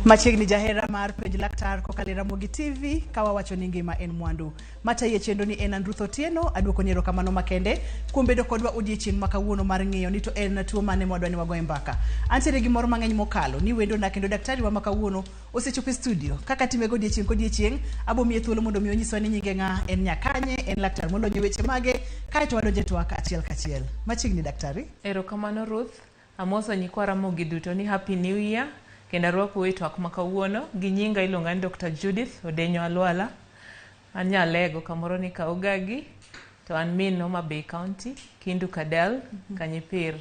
Machiegni jahera mar Penj Laktar kokalo e Ramogi TV ka wawacho ni ngima en mwandu. Matayi e chenro ni en Andruth Otieno, aduoko ni erokamano makende kuom bedo kodwa odiechieng' ma kawuono mar ng'iyo ni to en tuo mane mwadwa ni wagoye mbaka. Antiere gi mor mang'eny mokalo ni wendona kendo daktari wa ma kawuono osechopo e studio. Kaka time godiechieng' kodiechieng', abo miye thuolo mondo mi onyiswa ni nyinge ng'a, en nyakanye, en laktar molony e weche mage, kaeto wadonjo e twak achiel kachiel. Machiegni daktari. Erokamano Ruth. Amoso nyikwa Ramogi duto ni Happy New Year kendo arwakou e twak ma kawuono gi nyinga iluonga ni Dr. Judith Odenyo Alwala. An Nyalego kamoro ni Kaugagi to an min Homa Bay County, Kindu Kadel, Kanyipir.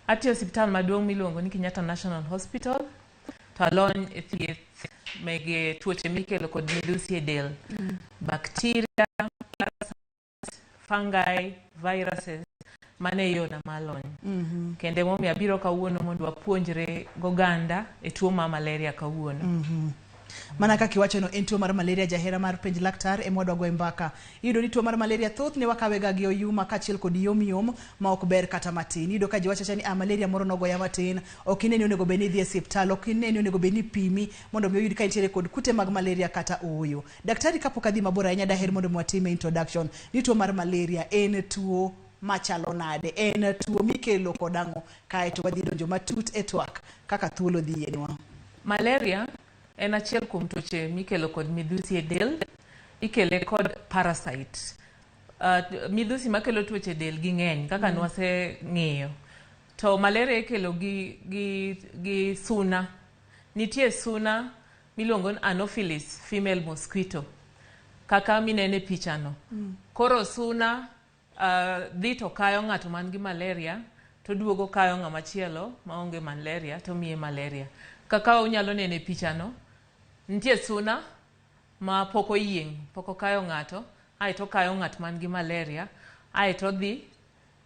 Atiyo e osiptal maduong' miluongo ni Kenyatta National Hospital to alony e thieth mege tuoche mikelo kod midhusi e del. Bacteria, fungi, viruses, mano e yona malony. Kendo emomiyo abiro kawuono mondo wapuonjre goganda e tuo mar malaria kawuono. Mana kaka iwachono en tuo mar malaria jahera mar Penj Laktar ema wadwa goye mbaka. Iyudo ni tuo mar malaria thothne wakawe ga gi oyuma kaachiel kod yom yom ma ok ber kata matin. Iyudo ka ji wacho awacha ni ah, malaria moro nogoya matin, ok ine ni onego bed ni idhi e osiptal, ok ine ni onego bed ni ipimi mondo mi oyud ka intiere kod kute mag malaria kata ooyo. Daktari kapok adhi mabor ahinya daher mondo mi watime introduction ni tuo mar malaria en tuo machalo nade, en tuo mikelo kod ang'o, kaeto wadhi donjo matut e twak kaka thuolo dhi yienwa. Malaria en achiel kuom tuoche mikelo kod midhusi e del. Ikele kod parasite. Midhusi makelo tuoche e del ging'eny kaka nwaseng'iyo. To malaria ikelo gi suna. Nitie suna miluongo ni Anopheles female mosquito kaka minene e pichano. Koro suna dhi to kayo ng'ato man gi malaria to duogo kayo ng'ama chielo maonge malaria to miye malaria. Kaka unyalo neno e pichano, nitie suna ma pok oyieng', pok okayo ng'ato, aeto okayo ng'at man gi malaria, aeto odhi,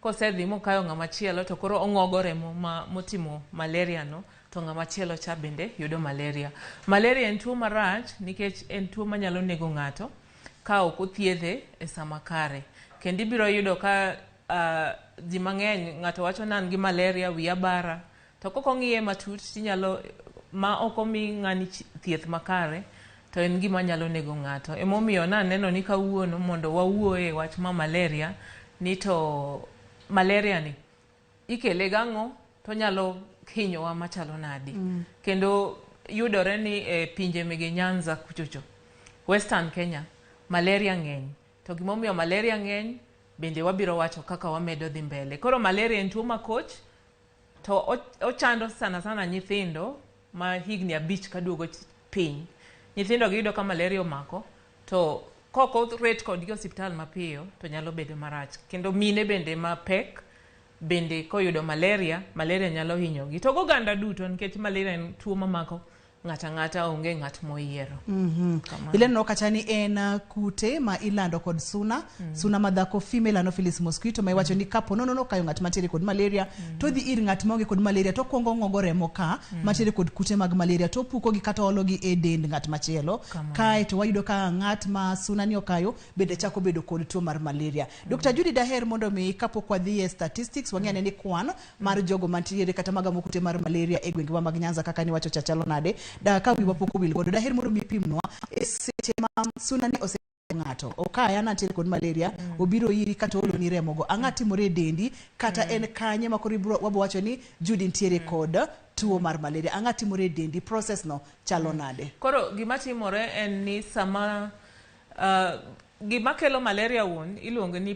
kosedhi mokayo ng'ama chielo to koro ong'ogo remo ma motimo malaria no to ng'ama chielo cha bende yudo malaria. Malaria en tuo marach nikech en tuo manyalo nego ng'ato ka ok othiedhe e sama kare. Kendo ibiro yudo ka ji mang'eny ng'ato wacho ni an gi malaria, wiya bara, to kok ong'iye matut tinyalo ma ok omi ng'ani thieth makare to en gima nyalo nego ng'ato. Emomiyo naneno ni kawuono mondo wawuoye wach ma malaria ni to malaria ni ikele gang'o to onyalo hinyowa machalo nadi. Kendo yudore ni e pinje mege Nyanza kuchocho, Western Kenya, malaria ng'eny. To gimomiyo malaria ng'eny bende wabiro wacho kaka wamedo dhi mbele. Koro malaria en tuo makoch to ochando sana sana nyithindo ma higni 5 kaduogo piny. Nyithindo giyudo ka malaria omako to kok oret kodgi e osiptal mapiyo to nyalo bedo marach. Kendo mine bende mapek bende koyudo malaria, malaria nyalo hinyogi. To goganda duto nikech malaria en tuo mamako ng'ato ang'ata, onge ng'at moyiero. Kamano. Ileneno kata ni en kute ma ilando kod suna, suna madhako female Anopheles mosquito ma iwacho ni kapo nono nokayo ng'at mantiere kod malaria to odhi ir ng'at maonge kod malaria to okuongo ong'ogo remo ka mantiere kod kute mag malaria to opukogi kata oologi e dend ng'at machielo. Kamano. Kaeto wayudo ka ng'at ma suna ni okayo bende chako bedo kod tuo mar malaria. Dr. Judy daher mondo mi kapok wadhi e statistics wang'e ane ni kwan mar jogo mantiere kata magamo kute mar malaria e gwengewa mag Nyanza kaka niwacho cha chalo nade, da ka wiwa pok owil godo daher mondo mi ipimnwa e seche ma suna ni ose ng'ato okaya nantiere kod malaria obiro iri kata ooloni remogo ang'a timore e dendi kata en kanye ma koro ibro wabo wacho ni Judy nitiere kod tuo mar malaria ang'a timore e dendi process no chalo nade? Koro gima timore en ni sama gima kelo malaria wuon iluongo ni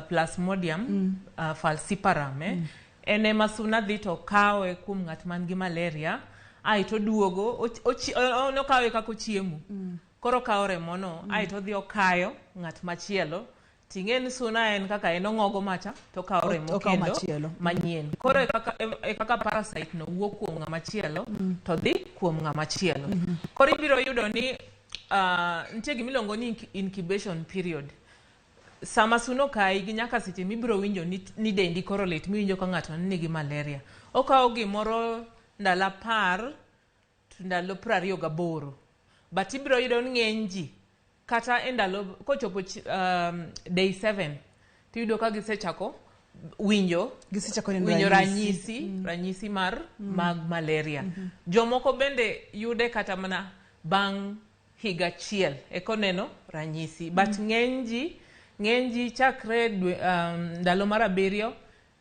Plasmodium falciparum. En ema suna dhi to kawe kuom ng'at man gi malaria aeto oduogo nokawe kaka ochiemo. Koro okawo remono aeto odhi okayo ng'at machielo. Ting'e ni suna en kaka en ong'ogo macha to okawo remo okawo kendo machielo. Manyien. Koro e kaka parasite no wuok kuom ng'ama chielo to dhi kuom ng'ama chielo. Koro ibiro yudo ni nitie gima iluongo ni incubation period. Sama suna okayi gi nyaka seche mibiro winjo ni dendi koro lit miwinjo ka ng'ato ni nigi malaria. Okawo gimoro ndalo 10 to ndalo 28. But ibiro yudo ni ng'eny ji kata e ndalo kochopo day 7 tiyudo ka gisechako winjo Gisechako neno winjo ranyisi. ranyisi ranyisi mar mag malaria. Jomoko bende yude kata mana bang' higa achiel eka oneno ranyisi. But ng'eny ji chakre dwe, ndalo mar 7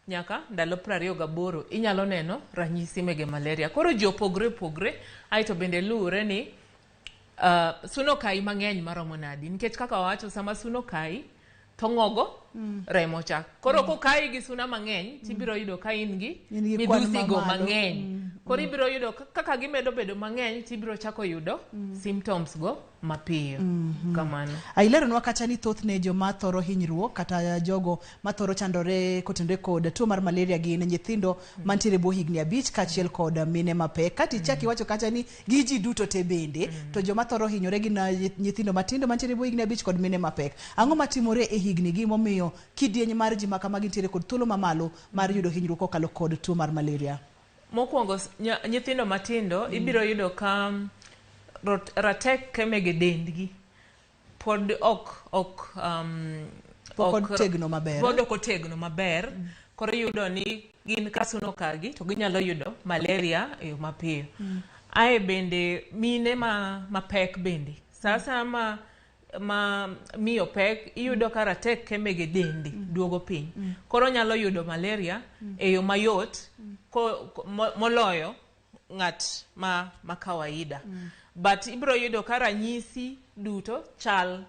nyaka ndalo 28 inyalo neno ranyisi mege malaria. Koro ji opogre opogre, aeto bende luwore ni suna okayi mang'eny maromo nadi, nikech kaka wawacho, sama suna okayi to ng'ogo remo cha. Koro kokayi gi suna mang'eny, tibiro yudo ka in gi In gi kwan midhusi go mamalo. mang'eny. Koro ibiro yudo kaka gimedo bedo mang'eny, tibiro chako yudo symptoms go mapiyo kamano. Ileronwa kata ni thothne joma thoro hinyruok kata jogo mathoro chandore kotenore kod tuo mar malaria gin nyithindo mantiere bwo higni 5 kaachiel kod mine mapek. Kati ichak iwacho kacha ni gi ji duto te bende, to joma thoro hinyore gin nyithindo matindo mantiere bwo higni 5 kod mine mapek. Ang'o matimore e higni gi momiyo kidieny mar ji ma kamagi nitiere kod thuolo mamalo mar yudo hinyruok kokalo kod tuo mar malaria? Mokwongo, nyithindo matindo ibiro yudo ka rateke mege dendgi pod ok Pok otegno maber. Pod ok otegno maber. Koro iyudo ni gin ka suna okagi to ginyalo yudo malaria e yo mapiyo. Ae bende mine ma mapek bende sa asaya ma miyo pek, iyudo ka rateke mege dende duogo piny. Koro onyalo yudo malaria e yo mayot moloyo ng'at ma kawaida. But ibiro yudo ka ranyisi duto chal,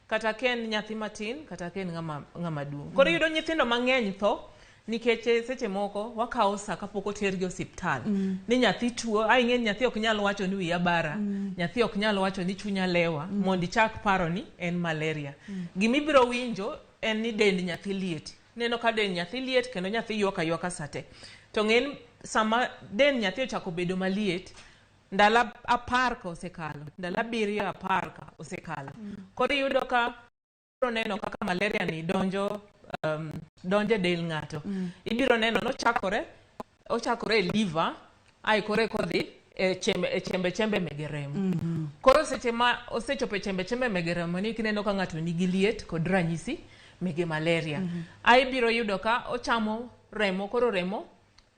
kata ka en nyathi matin, kata ka en ng'ama duong'. Koro iyudo nyithindo mang'eny tho nikech seche moko wakawo sa kapok otergi osiptal ni nyathi tuo. A ing'e ni nyathi ok nyal wacho ni wiya bara, nyathi ok nyal wacho ni chunya lewa, mondo ichak paro ni en malaria. Gimibiro winjo en ni dend nyathi liet. Neno ka dend nyathi liet kendo nyathi ywak aywaka sate. To ng'e ni sama dend nyathi ochako bedo maliet, ndalo 10 ka osekalo, ndalo 7, 10 ka osekalo, koro iyudo ka ibiro neno kaka malaria ni donjo e del ng'ato. Ibiro neno nochakore ochakore e liver, ae koro eka odhi e chembe, e chembe chembe mege remo. Koro seche ma osechopo e chembe chembe mege remo ni, kineno ka ng'ato nigi liet kod ranyisi mege malaria, ae ibiro yudo ka ochamo remo. Koro remo,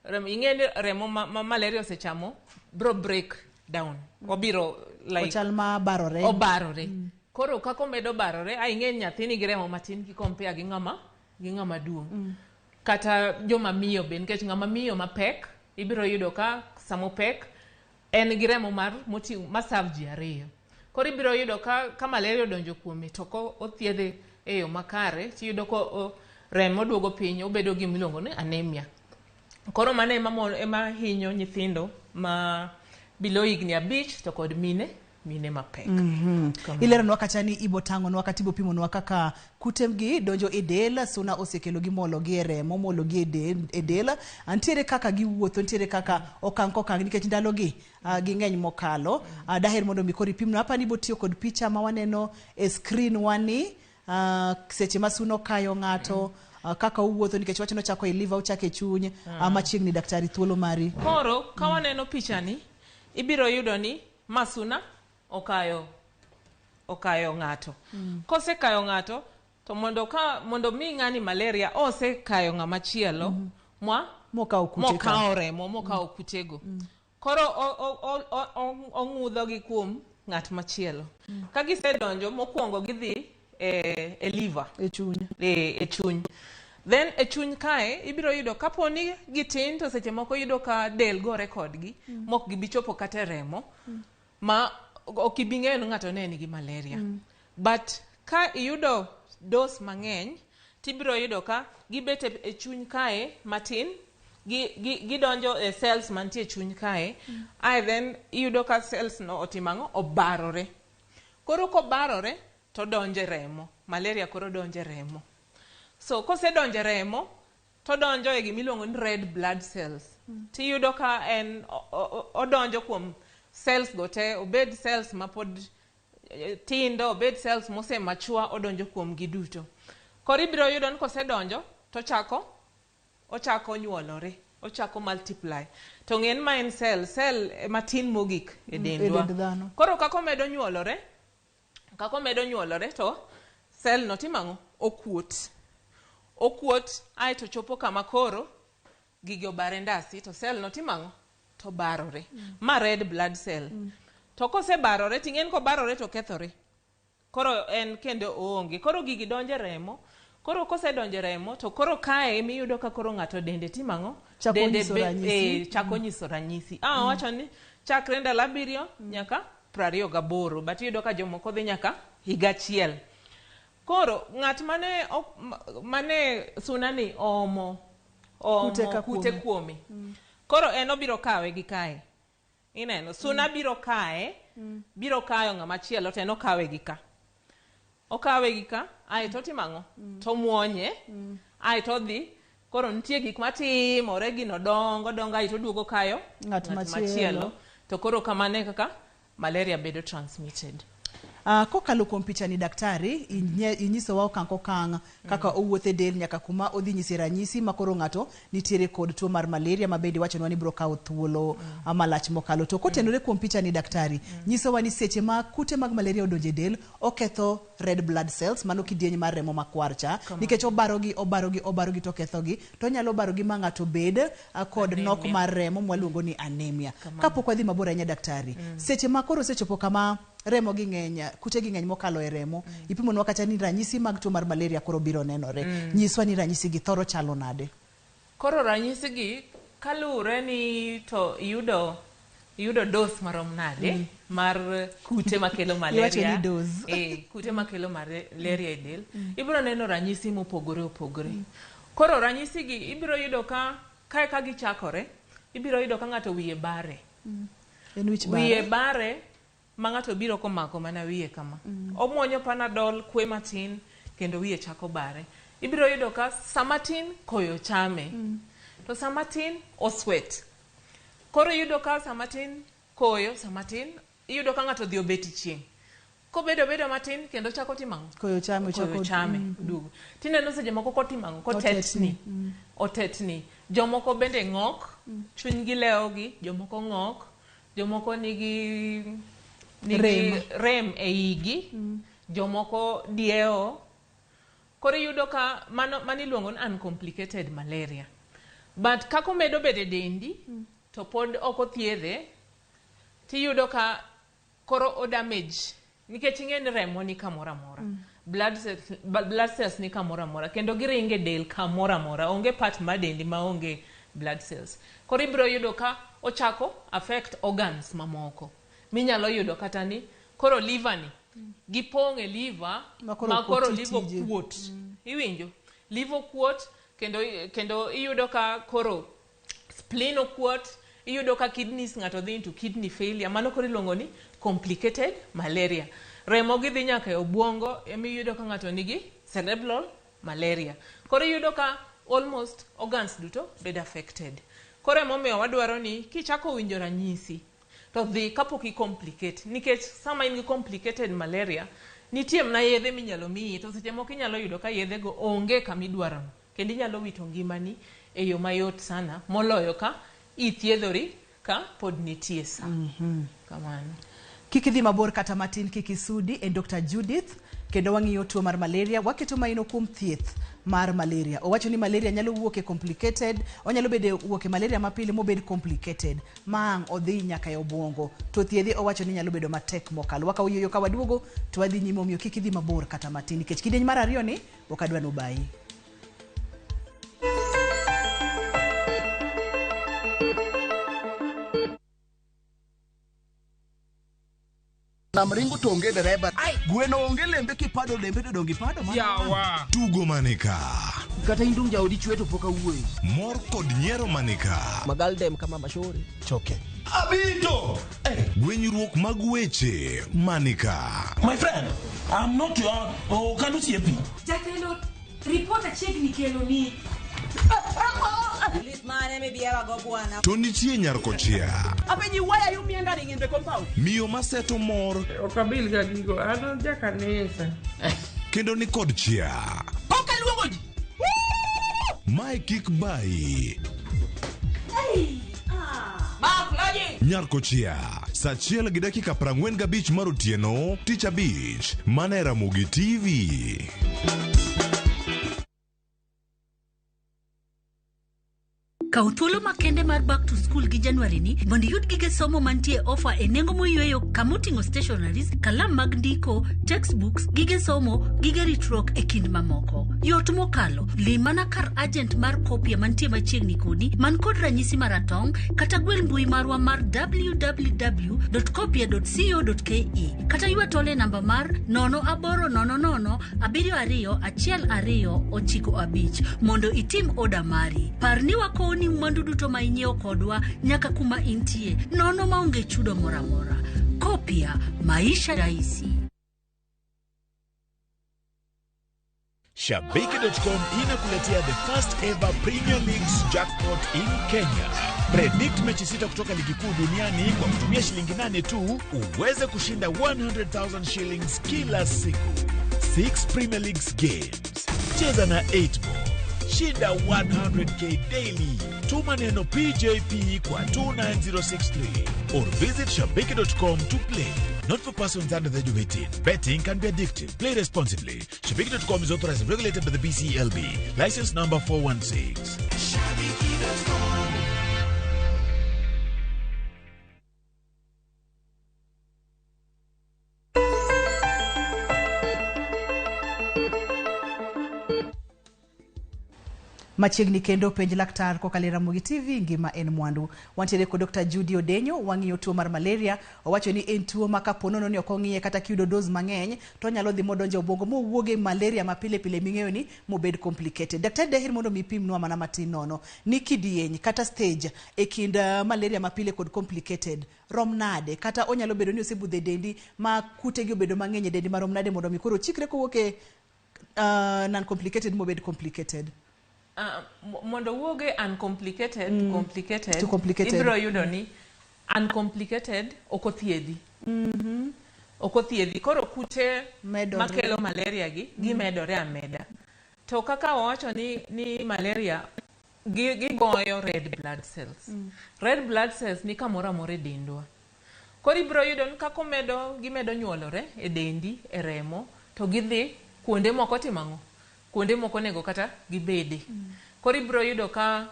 ing'e ni remo ma malaria osechamo biro break down, obiro like Ochal ma barore. Obarore. Koro kaka omedo barore, a ing'e ni nyathi nigi remo matin ki compare gi ng'ama duong', kata joma miyo be, nikech ng'ama miyo mapek ibiro yudo ka samopek en gi remo mar moting'o ma serve ji ariyo. Koro ibiro yudo ka malaria odonjo kuome to ko othiedhe e yo makare, tiyudo ka remo duogo piny, obedo gi miluongo ni anemia. Koro mano ema hinyo nyithindo ma below higni 5 to kod mine mapek. Kamano. Ileronwa kata ni ibo tang'onwa kata ibo pimonwa kaka kute gi donjo e del. Suna osekelo gi molo gi e remo, molo gi e del. Ntiere kaka giwuotho, ntiere kaka okang' kokang', nikech ndalogi ging'eny mokalo. Daher mondo mi koro ipimnwa. Apani ibo tiyo kod picha ma waneno e screen wani, seche ma suna okayo ng'ato, kaka owuotho, nikech wach nochako e liver, ochako e chuny. Machiegni daktari, thuolo mari. Koro ka waneno pichani, ibiro yudo ni ma suna okayo ng'ato. Kosekayo ng'ato to mondo mi ng'ani malaria osekayo ng'ama chielo mwa mokawo kute ka. Mokawo remo, mokawo kutego. Koro ong'udho gi kuom ng'at machielo. Ka gisedonjo, mokwongo gidhi e liver. E chuny. E chuny. Then e chuny kae ibiro yudo kapo ni gitin, to seche moko yudo ka del gore kodgi mok gibi chopo kata e remo, ma ok ibi ng'eyo ni ng'ato ne nigi malaria. But ka iyudo dose mang'eny, tibiro yudo ka gibet e chuny kae matin, gidonjo e cells mantie e chuny kae. Ae then iyudo ka cells no otimo ang'o? Obarore. Koro kobarore to donjo e remo. Malaria koro donjo e remo. So kosedonjo e remo, to donjo e gimiluongo ni red blood cells. Tiyudo ka en odonjo kuom cells go te, obed cells mapod tindo, obed cells mose mature, odonjo kuom gi duto. Koro ibiro yudo ni kosedonjo to ochako nyuolore, ochako multiply. To ng'e ni ma en cell, cell ema tin mogik e dendwa. E dend dhano. Koro kaka omedo nyuolore to cell no timo ang'o? Okuot. Okuot aeto chopo kama koro gigi obare ndasi to cell no timo ang'o? To barore. Ma red blood cell. To kosebarore ting'e ni kobarore to okethore. Koro en kendo oonge. Koro gigi donjo e remo. Koro kosedonjo e remo to koro kae emiyudo ka koro ng'ato dende timo ang'o? Chako Dende nyiso ranyisi. Chako nyiso ranyisi. Wacho ni chakre ndalo 7 nyaka 28, but iyudo ka jomoko dhi nyaka higa achiel. Koro ng'at mane mane suna ni oomo Kute ka kute kuome. kuome. Koro en obiro kawe gi kae. Ineno, suna biro kae, biro kayo ng'ama chielo to en okawe gi ka. Okawe gi ka, aeto otimo ang'o? To omuonye, aeto odhi. Koro nitie gik matimore, gino dongo dongo, aeto oduogo kayo Ng'at machielo. machielo. To koro kamano e kaka malaria bedo transmitted. Kokalo kuom picha ni daktari, inyisowa okang' kokang' kaka owuotho e del nyaka kuma odhi nyise ranyisi ma koro ng'ato nitiere kod tuo mar malaria ma bende iwachonwa ni biro kawo thuolo malach mokalo. To kotenore kuom picha ni daktari, nyisowa ni seche ma kute mag malaria odonjo e del, oketho red blood cells, mano kidieny mar remo makwar cha, nikech obarogi, obarogi, obarogi to okethogi, to onyalo barogi ma ng'ato bed kod nok Anemia. mar remo mwaluongo ni anemia. Kapok wadhi mabor ahinya daktari, seche ma koro osechopo kama remo gi ng'eny, kute gi ng'eny mokalo e remo, ipimonwa kata ni ranyisi mag tuo mar malaria koro biro nenore. Nyiswa ni ranyisi gi thoro chalo nade? Koro ranyisi gi kaluwore ni to iyudo dose marom nade mar kute makelo malaria. Iwacho ni dose. Kute makelo malaria e del. Ibiro neno ranyisi mopogore opogore. Koro ranyisi gi ibiro yudo ka kae ka gichakore, ibiro yudo ka ng'ato wiye bare. En wich bare. Wiye bare ma ng'ato biro komako mana wiye kama. Omuonyo panadol kwe matin kendo wiye chako bare. Ibiro yudo ka sama tin koyo chame. To sama tin oswet. Koro iyudo ka sama tin koyo, sama tin iyudo ka ng'ato odhi obet e chieng'. Kobedo bedo matin kendo chako timo ang'o? Koyo chame, Koyo chako chame, duogo. Tineno seche moko kotimo ang'o? Kotetni. Otetni. Jomoko bende ng'ok, chunygi lewogi, jomoko ng'ok, jomoko nigi Rem. rem e igi, jomoko diewo. Koro iyudo ka mano iluongo ni uncomplicated malaria. But kaka omedo bedo e dendi, to pod ok othiedhe, tiyudo ka koro o damage. Nikech ing'e ni remo ni kamoro amora. Blood cells ni kamoro amora. Kendo giringo e del kamoro amora. Onge part mar dendi maonge blood cells. Koro ibiro yudo ka ochako affect organs mamoko. Minyalo yudo kata ni koro liver ni, gipong' e liver Ma koro ma koro ok oti liver tije. kuot. Iwinjo? Liver kuot kendo iyudo ka koro spleen okuot, iyudo ka kidneys ng'ato dhi into kidney failure. Mano koro iluongo ni complicated malaria. Remo gi dhi nyaka e obwongo, ema iyudo ka ng'ato nigi cerebral malaria. Koro iyudo ka almost organs duto bedo affected. Koro emomiyo wadwaro ni kichako winjo ranyisi to dhi kapok i complicate, nikech sama in gi complicated malaria nitie mana yedhe minyalo miyi, to seche moko inyalo yudo ka yedhe go onge kama idwarono, kendo inyalo wito ngimani e yo mayot sana moloyo ka ithiedhori ka pod nitie sa. Kamano. Kik idhi mabor kata matin, kik isudi. En Dr. Judith, kendo wang'iyo tuo mar malaria. Waketo maino kuom thieth mar malaria. Owacho ni malaria nyalo wuok e complicated, onyalo bedo wuok e malaria mapile mobed complicated, ma ang' odhi nyaka e obwongo. To thiedhe owacho ni nyalo bedo matek mokalo. Wakawo yueyo ka waduogo to wadhi nyime, omiyo kik idhi mabor kata matin, nikech kidieny mar ariyo ni ok adwa nobayi. Nam ringo to onge dereba. Gweno onge lembe kipado lembe to donge ipado mana. Yawa. Tugo manika. Kata in dong jaodi chwe to pok awuoyo. Mor kod nyiero manika. Magaldem kama mashori. Choke. Abito. Gwenyruok mag weche manika. My friend, I'm not your oh, can you see me? Jatelo, report achiegni kelo ni. Lit mane mibiera go bwana. To nitie nyar kochia. Apenji, why are you meandering in the compound? Miyo maseto mor. Ok abil ga gigo, an jakanisa. Kendo ni kod chia. Ok aluongo ji. Mae kik bayi. Mark Loji. Nyar kochia. Saa 1:45 mar otieno, tich abich, mana e Ramogi TV. Kaw thuolo makende mar back to school gi January ni mondo iyud gige somo mantie ofa e nengo moyweyo kamoting'o stationaries, kalam mag ndiko, textbooks, gige somo, gige ritruok e kind mamoko. Yot mokalo, lim mana kar agent mar Kopia mantie machiegni kodi man kod ranyisi maratong' kata gwel mbui marwa mar www.kopia.co.ke kata ywa tol e namba mar 0800 72 1295 mondo itim oda mari. Par ni wakowoni mwandu duto ma inyiewo kodwa nyaka kuma intie nono maonge chudo moro amora. Kopia, maisha rahisi. Shabiki.com inakuletea the first ever Premier Leagues jackpot in Kenya. Predict mechi sita kutoka ligi kuu duniani kwa kutumia shilingi 8 tu uweze kushinda 100,000 shillings kila siku. 6 Premier Leagues games. Cheza na 8 ball. Shinda 100k daily. Tuma neno PJP kwa 29063 or visit shabiki.com to play. Not for persons under the age of 18. Betting can be addictive. Play responsibly. Shabiki.com is authorized and regulated by the BCLB. License number 416. Shabiki.com. Machiegni kendo penj laktar kokalo e Ramogi TV ngima en mwandu. Wantiere kod Dr. Judy Odenyo wang'iyo tuo mar malaria. Owacho ni en tuo ma kapo nono ni ok ong'iye kata kiyudo dose mang'eny to onyalo dhi modonjo e obwongo mowuog e malaria ma pile pile ming'eyo ni mobed complicated. Daktari daher mondo mi ipimnwa mana matin nono ni kidieny kata stage e kind malaria ma pile kod complicated rom nade kata onyalo bedo ni osebudho e dendi ma kutegi obedo mang'eny e dendi marom nade mondo mi koro ochikre kowuok e non complicated mobed complicated. Mondo wuoge uncomplicated to complicated, To complicated. Ibiro yudo ni uncomplicated ok othiedhi. Ok othiedhi. Koro kute Medore. makelo malaria gi gimedore ameda. To kaka wawacho ni malaria gigoyo red blood cells. Red blood cells ni kamoro amora e dendwa. Koro ibiro yudo ni kaka omedo gimedo nyuolore e dendi e remo to gidhi kuonde moko timo ang'o? Kuonde moko onego kata gibede. Koro ibiro yudo ka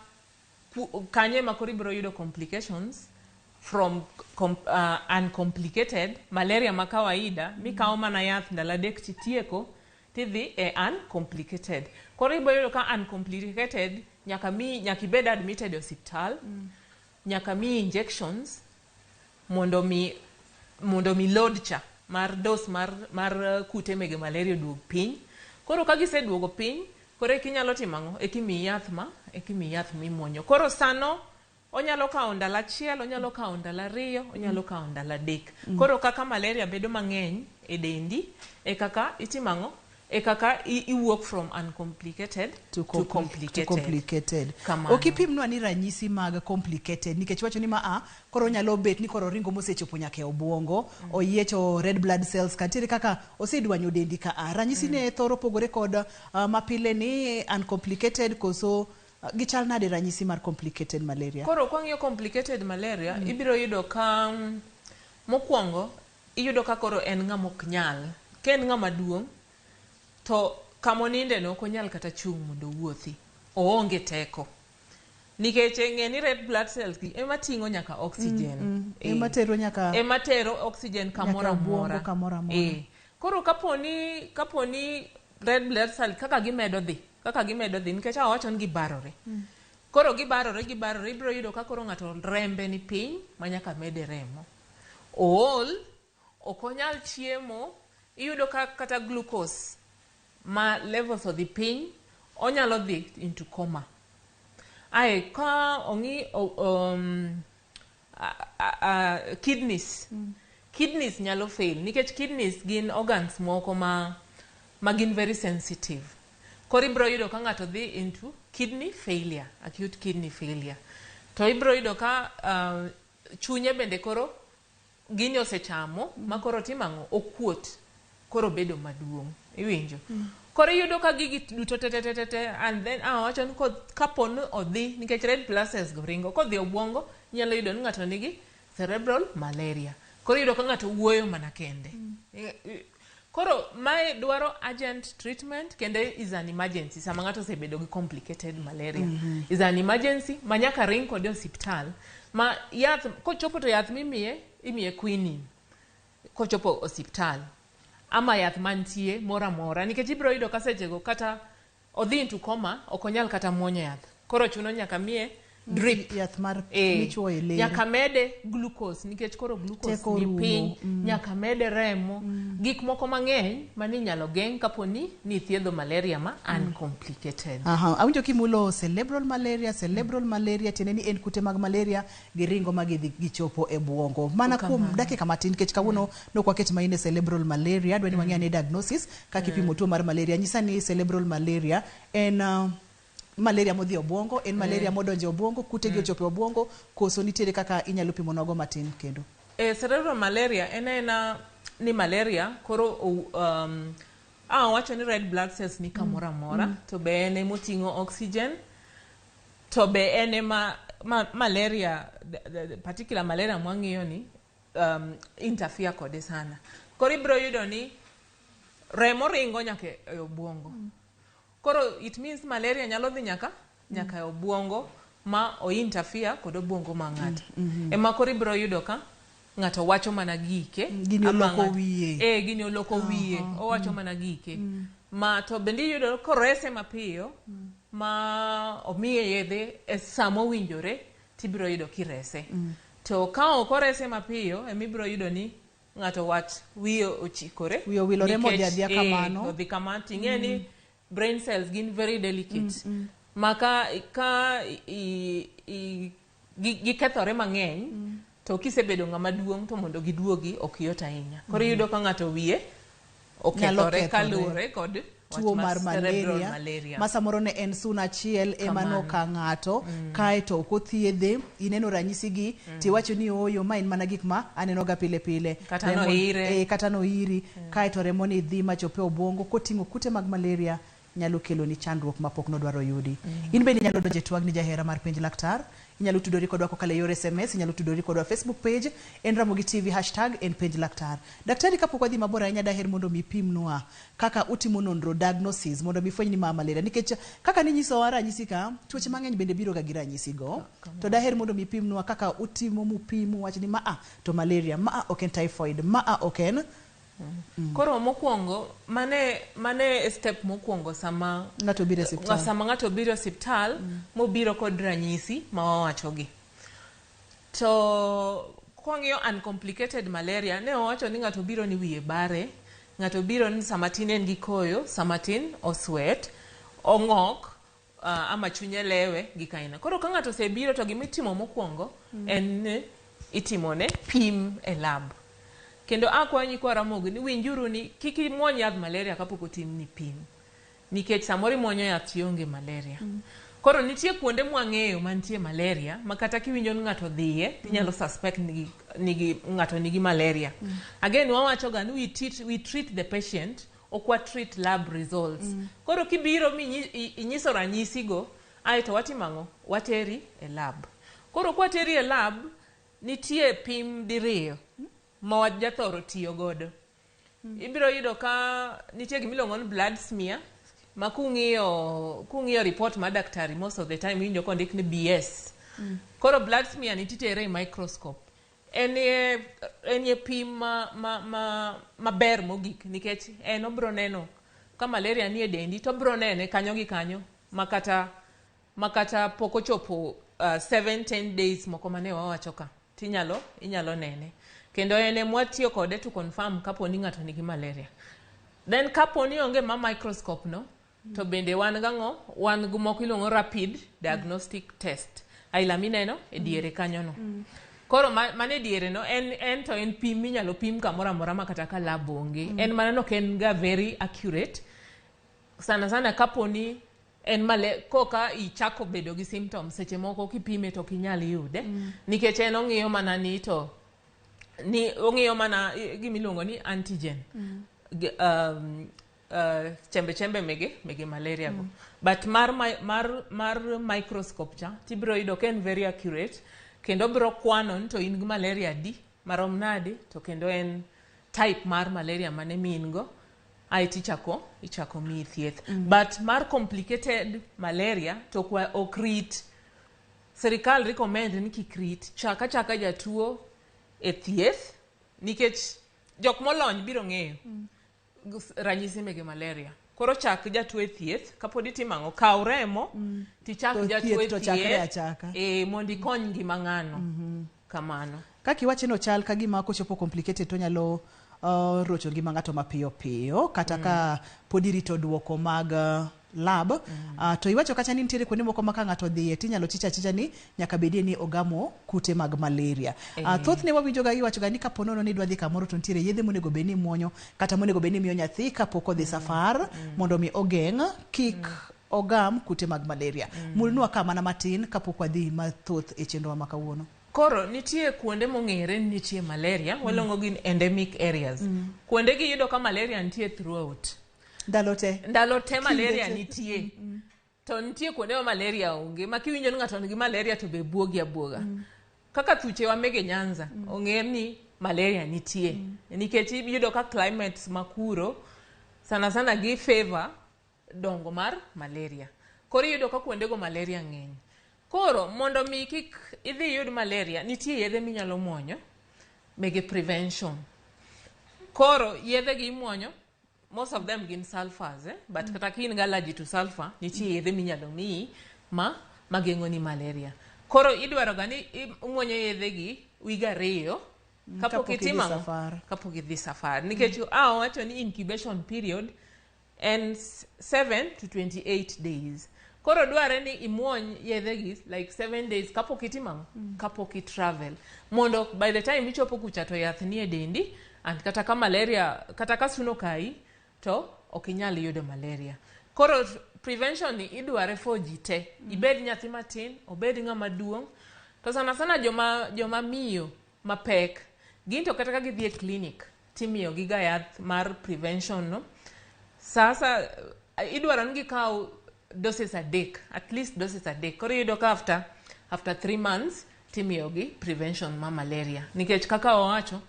kanye ma koro ibiro yudo complications from uncomplicated malaria ma kawaida mikawo mana yath ndalo adek titieko tidhi e uncomplicated. Koro ibiro yudo ka uncomplicated nyaka ibed admitted e osiptal, nyaka miyi injections mondo mi load cha mar dose mar kute mege malaria oduog piny. Koro ka giseduogo piny, koro eka inyalo timo ang'o? Eka imiyi yath mimuonyo. Koro sano onyalo kawo ndalo achiel, onyalo kawo ndalo ariyo, onyalo kawo ndalo adek. Koro kaka malaria bedo mang'eny e dendi, e kaka itimo ang'o? E kaka iwuok from uncomplicated to complicated. To complicated. Kamano. Ok ipimnwa ni ranyisi mag complicated nikech wacho ni ma koro onyalo bet ni koro ringo mosechopo nyaka e obwongo, oyiecho red blood cells kantiere kaka osedwanyo dendi ka a. Ranyisi ne thoro pogore kod mapile ni uncomplicated koso gichal nade ranyisi mar complicated malaria? Koro kwang'iyo complicated malaria, ibiro yudo ka mokwongo iyudo ka koro en ng'ama ok nyal. Ka en ng'ama duong' to kamoninde no ok onyal kata chung' mondo owuothi. Oonge teko. Nikech ng'e ni red blood cells gi ema ting'o nyaka oxygen. Ema tero nyaka ema tero oxygen kamoro amora. Kamoro amora. Koro kaponi red blood cell kaka gimedo dhi nikech awacho ni gibarore. Koro gibarore ibiro yudo ka koro ng'ato rembe ni piny ma nyaka mede remo. Ool, ok onyal chiemo, iyudo ka kata glucose ma levels odhi piny, onyalo dhi into coma. Ae ka ong'i kidneys. Kidneys nyalo fail nikech kidneys gin organs moko ma gin very sensitive. Koro ibiro yudo ka ng'ato dhi into kidney failure, acute kidney failure. To ibiro yudo ka chunye bende koro gini osechamo ma koro timo ang'o? Okuot. Koro bedo maduong'. Iwinjo? Koro iyudo ka gigi duto te and then awacho ni kapo ni odhi nikech red blood cells go ringo kodhi obwongo inyalo yudo ni ng'ato nigi cerebral malaria. Koro iyudo ka ng'ato wuoyo mana kende. Koro mae dwaro urgent treatment kendo is an emergency sama ng'ato osebedo gi complicated malaria. Is an emergency ma nyaka ring kode osiptal ma yath kochopo to yath mimiye imiye quinine kochopo osiptal ama yath mantie moro amora nikech ibiro yudo ka sechego kata odhi into coma ok onyal kata muonyo yath koro chuno nyaka miye drip Yath mar Eh, michuoyo e lere. nyaka mede glucose nikech koro glucose Teko ni rumo. piny nyaka mede remo gik moko mang'eny mani inyalo geng' kapo ni nithiedho malaria ma uncomplicated. Aha, awinjo kimulo cerebral malaria, cerebral malaria tiende ni en kute mag malaria giringo ma gidhi gichopo e buongo. Mana kuom dakika matin nikech kawuono nok waket main e cerebral malaria, adwa ni wang'e ane diagnosis kaka ipimo tuo mar malaria. Nyisa ni cerebral malaria en malaria modhi e obuongo, en malaria modonjo e obuongo, kute gi ochopo e obuongo, koso nitiere kaka inyalo pimo nogo matin kendo. Cerebral malaria en aena ni malaria koro wacho ni red blood cells ni kamoro amora to be en emoting'o oxygen to be en ema malaria the particular malaria mwang'iyo ni interfere kode sana. Koro ibiro yudo ni remo ringo nyaka e obuongo. Koro it means malaria nyalo dhi nyaka e obuongo ma o interfere kod obuongo ma ng'ato. Ema koro ibiro yudo ka ng'ato wacho mana gike. Gini ama oloko wiye. Gini oloko wiye. Owacho mana gike. Ma to bende iyudo korese mapiyo ma omiye yedhe e sama owinjore tibiro yudo kirese. To ka ok orese mapiyo emibiro yudo ni ng'ato wach wiye ochikore. Wiye owilore modhi adhiya kamano. Odhi kamano ting'e ni brain cells gin very delicate. Ma ka gikethore mang'eny to kisebedo ng'ama duong' to mondo giduogi ok yot ahinya. Koro iyudo ka ng'ato wiye okethore kaluwore kod tuo mar malaria ma samoro ne en suna achiel ema noka ng'ato kaeto ok othiedhe ineno ranyisi gi tiwacho ni ooyo ma en mana gik ma aneno ga pile pile kata noire kata noiri kaeto remo ni dhi machope obuongo koting'o kute mag malaria nyalo kelo ni chandruok mapok nodwaro yudi. In bende inyalo donjo e twag ni jahera mar penj laktar, inyalo tudori kodwa kokalo e yor SMS, inyalo tudori kodwa Facebook page en Ramogi TV hashtag en penj laktar. Daktari, kapok wadhi mabor ahinya daher mondo mi pimnwa kaka utimo nonro diagnosis mondo mi fweny ni ma malaria nikech kaka ninyisowa ranyisi ka tuoche mang'eny bende biro ga gi ranyisi go to daher mondo mi pimnwa kaka utimo mupimu wach ni ma to malaria, ma ok en typhoid, ma ok en Koro mokwongo mane step mokwongo sama ng'ato biro e osiptal. Sama ng'ato biro e osiptal mobiro kod ranyisi ma wawachogi. To kwang'iyo uncomplicated malaria ne owacho ni ng'ato biro ni wiye bare, ng'ato biro ni sama tin en gi koyo, sama tin oswet, ong'ok ama chunye lewe gi kaina. Koro ka ng'ato osebiro to gimitimo mokwongo en ni itimone pim e lab. Kendo akwayo nyikwa Ramogi ni winjuru ni kik imuony yadh malaria kapok otimni pim. Nikech samoro imuonyo yath tionge malaria. Koro nitie kuonde mwang'eyo mantie malaria ma kata kiwinjo ni ng'ato dhiye tinyalo suspect nigi ng'ato nigi malaria. Again wawacho ga ni we treat the patient ok wa treat lab results. Koro kibiro mi inyiso ranyisi go aeto watimo ang'o? Wateri e lab. Koro kwateri e lab nitie pim diriyo ma wajathoro tiyo godo. Ibiro yudo ka nitie gimiluongo ni blood smear ma kung'iyo report mar daktari most of the time iwinjo kondik ni BS. Koro blood smear ni titere e microscope. En e pim maber mogik nikech en obiro neno ka malaria nie dendi to obiro nene kanyo gi kanyo makata pok ochopo 7-10 days moko mane wawacho ka tinyalo inyalo nene. Kendo en ema watiyo kode to confirm kapo ni ng'ato nigi malaria. Then kapo ni onge ma microscope no to bende wan gang'o wan gi moko iluongo rapid diagnostic test aila mineno e diere kanyo no. Koro mane diere no en to en pim minyalo pim kamoro amora ma kata ka lab onge. En mana no en ga very accurate sana sana kapo ni en male koka ichako bedo gi symptoms seche moko kipime to ok inyal yude nikech en ong'iyo mana ni to ni ong'iyo mana gimiluongo ni antigen chembe chembe mege malaria go. But mar microscope cha tibiro yudo ka en very accurate kendo biro kwano ni to in gi malaria di marom nade to kendo en type mar malaria mane mi in go Aeto ichako miyi thieth. But mar complicated malaria to ok rit. Sirikal recommend ni kik rit. Chak achaka jatuo e thieth nikech jok molony biro ng'eyo ranyisi mege malaria. Koro chak jatuo e thieth kapod itimo ang'o, kaw remo tichak To jatuo thieth e to chakre thieth achaka. Mondo ikony ngima ng'ano. Kamano. Kaka iwache no chal ka gima kochopo complicated to nyalo rocho ngima ng'ato mapiyo piyo kata ka pod irito duoko mag lab. To iwacho kacha ni nitiere kuonde moko ma ka ng'ato odhiye tinyalo chich achicha ni nyaka bedie ni ogamo kute mag malaria. Thothne wawinjo ga iwacho ga ni kapo nono ni idwa dhi kamoro to nitiere yedhe monego bed ni imuonyo kata monego bed ni imiyo nyathi kapok odhi safar mondo mi ogeng' kik ogam kute mag malaria. Mulnwa ka mana matin kapok wadhi mathoth e chenrowa ma kawuono. Koro nitie kuonde mong'ere ni nitie malaria, waluongo gi ni endemic areas. Kuonde gi yudo ka malaria nitie throughout. Ndalo te. Ndalo te malaria Kinde te. nitie. To nitie kuonde ma malaria onge, ma kiwinjo ni ng'ato nigi malaria to be buogi abuoga. Kaka thuchewa mege Nyanza, ong'ere ni malaria nitie. Nikech iyudo ka climates makuro, sana sana gi favor dongo mar malaria. Koro iyudo ka kuondego malaria ng'eny. Koro mondo mi kik idhi iyud malaria, nitie yedhe minyalo muonyo mege prevention. Koro yedhe gi imuonyo, most of them gin sulfurs, But kata ka in gi allergy to sulfur, nitie yedhe minyalo miyi ma mageng'o ni malaria. Koro idwaro ga ni imuonyo yedhe gi wige 2 kapok Kapok idhi itimo ang'o? safar. Kapok idhi safar. Nikech owacho ni incubation period en 7 to 28 days. Koro dware ni imuony yedhe gi like 7 days kapok itimo ang'o? Kapok i travel. Mondo by the time ichopo kucha to yath nie dendi, and kata ka malaria, kata ka suna okayi, to ok inyal yudo malaria. Koro prevention ni idware for ji te. Ibed nyathi matin, obed ng'ama duong'. To sana sana joma miyo mapek, gin to kata ka gidhi e clinic, timiyo gi ga yath mar prevention no. Sasa idwaro ni gikaw doses 3, at least doses 3. Koro iyudo ka after 3 months timiyo gi prevention ma malaria. Nikech kaka owacho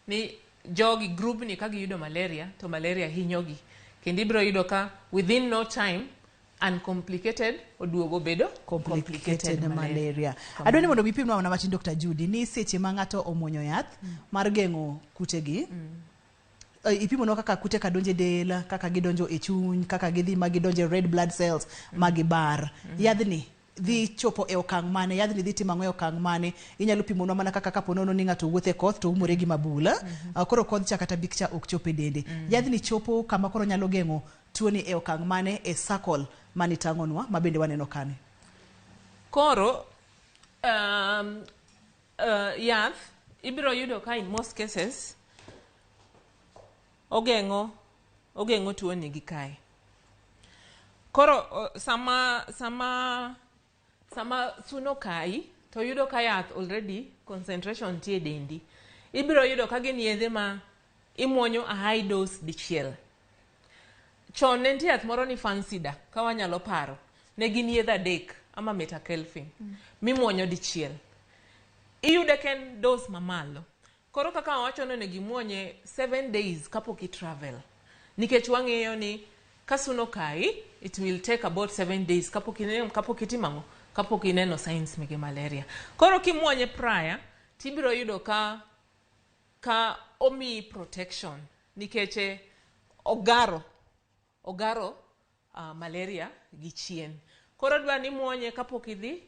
ni jogi group ni ka giyudo malaria to malaria hinyogi. Kendo ibiro yudo ka within no time uncomplicated oduogo bedo complicated complicated malaria. Adwa ni mondo mipimnwa mana matin Dr. Judy ni seche ma ng'ato omuonyo yath mar geng'o kutegi, ipimonwa kaka kute ka donjo e del, kaka gidonjo e chuny, kaka gidhi ma gidonjo e red blood cells ma gibar. Yadhni dhi chopo e okang' mane, yadhni dhi timo ang'o e okang' mane? Inyalo pimonwa mana kaka kapo nono ni ng'ato wuotho e koth to umore gi mabula, koro kodh cha kata bik cha ok chop e dende. Yadhni chopo kama koro nyalo geng'o tuoni e okang' mane e circle mane itang'onwa ma bende waneno kani? Koro yath ibiro yudo ka in most cases ogeng'o tuoni gi kae. Koro sama suno kai to yudo ka yath already concentration nitie e dendi. Ibiro yudo ka gin yedhe ma imuonyo a high dose dichiel. Chon ne nitie yath moro ni Fansida, ka wanyalo paro. Ne gin yedhe 3 ama Metakelfin mimuonyo dichiel. Iyude ka en dose mamalo. Koro kaka awacho ni onego imuonye 7 days kapok i travel. Nikech wang'eyo ni ka suno kai, it will take about 7 days kapok itimo ang'o? Kapok ineno signs mege malaria. Koro kimuonye prior, tibiro yudo ka omiyi protection nikech ogaro malaria gi chien. Koro dwa ni muonye kapok idhi,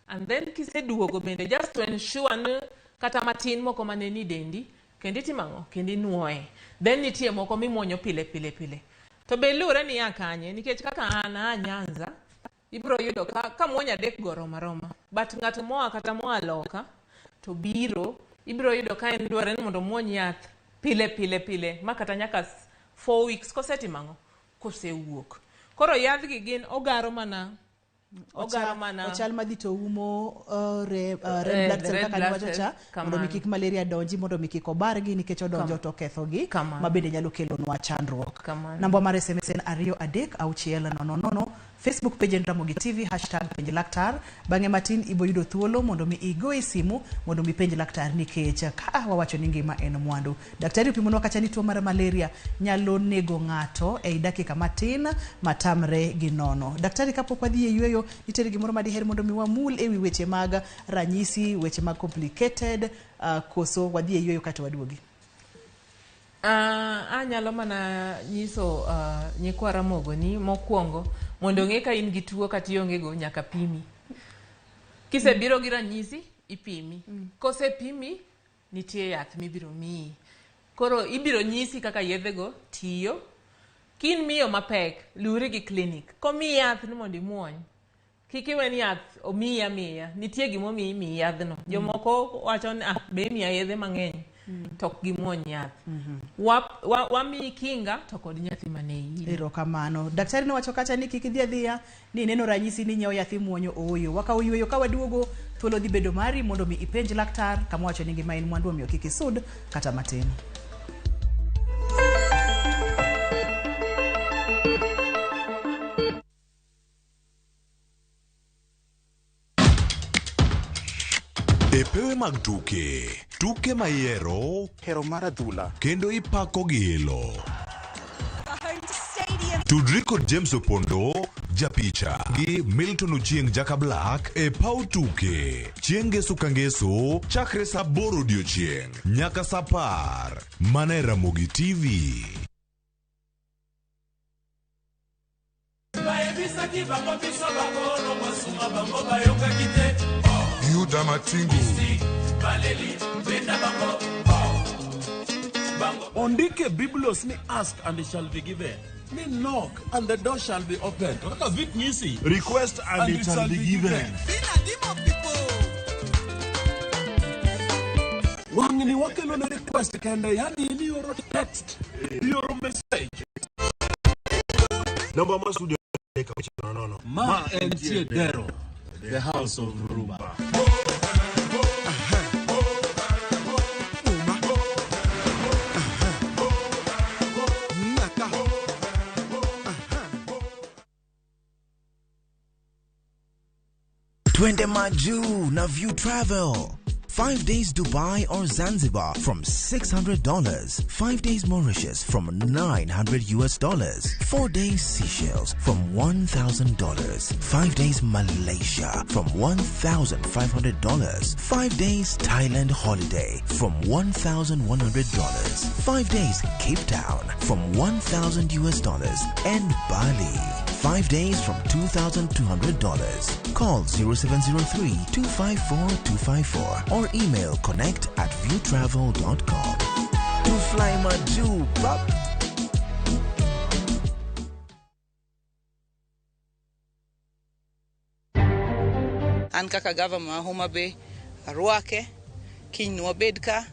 and then kiseduogo bende just to ensure ni kata matin moko mane ni dendi, kendo itimo ang'o? Kendo inuoye. Then nitie moko mimuonyo pile pile pile. To be luwore ni ya kanye, nikech kaka an aa Nyanza, ibiro yudo ka muonyo 3 go roma roma. But ng'ato moa kata moa loka to biro, ibiro yudo ka en dware ni mondo omuony yath pile pile pile, ma kata nyaka 4 weeks kosetimo ang'o? Kosewuok. Koro yadhgi gin ogaro mana Ochal madhi to umo red blood cell kaka niwacho cha, mondo mi kik malaria donji, mondo mi kik obargi nikech odonjo to kethogi, ma bende nyalo kelonwa chandruok. Namba mar SMS en 2 3 6 0 0 0. Facebook page en Ramogi TV, hashtag penj laktar. Bang'e matin iboyudo thuolo mondo mi igoye simu mondo mi penj laktar nikech ka wawacho ni ngima en mwandu. Daktari opimonwa kacha ni tuo mar malaria nyalo nego ng'ato ei dakika matin matamre gi nono. Daktari, kapok wadhi e yweyo, nitiere gimoro madiher mondo mi wamul ewi weche mag ranyisi, weche mag complicated, koso wadhi e yweyo kato waduogi? Anyalo mana nyiso nyikwa Ramogo ni mokwongo mondo ong'e ka in gi tuo kata ionge go nyaka pimi. Kisebiro gi ranyisi, ipimi. Kosepimi, nitie yath mibiro miyi. Koro ibiro nyisi kaka yedhego tiyo. Kin miyo mapek, luwri gi klinik. Komiyi yath ni mondo imuony. Kik iwe ni yath omiyi amiya. Nitie gimomiyo imiyi yadhno. Jomoko wacho ni ah, be imiya yedhe mang'eny. To ok gimuony yath. Wamiyi kinga to kod nyathi mane iyi. Erokamano. Daktari nowacho kacha ni kik idhi adhiya ni ineno ranyisi ni inyiewo yath imuonyo ooyo. Wakawo yweyo ka waduogo thuolo dhi bedo mari mondo mi ipenj laktar kama wacho ni ngima en mwandu omiyo kik isud kata matin. E pewe mag tuke, tuke ma ihero, hero mar adhula kendo ipako gi ilo. Tudri kod James Opondo, japicha, gi Milton Ochieng Jaka Black e paw tuke. Chieng' ngeso ka ngeso, chakre saa 8 odiochieng' nyaka saa 10. Mana e Ramogi TV. Bayebisaki bango biso bakolo masuka bango bayokaki te. Yuda Matingu. Baleli benda bango bango. Ondike Biblos ni ask and it shall be given. Ni knock and the door shall be opened. Kaka Vic nyisi. Request and it shall be given. Wang'ni wakelo ne request kende, yani in ioro text, ioro message. Namba ma studio 6 nono. Ma entie Dero, the house of Rumba. Twende Majuu na View Travel. 5 days Dubai or Zanzibar from $600. 5 days Mauritius from $900 US. 4 days Seychelles from $1,000. 5 days Malaysia from $1,500. 5 days Thailand holiday from $1,100. 5 days Cape Town from $1,000 US and Bali. 5 days from $2,200. Call 0703 254 254 or email connect@viewtravel.com. To fly Majuu, bap. An kaka gavana ma Homa Bay arwake kiny nwabed ka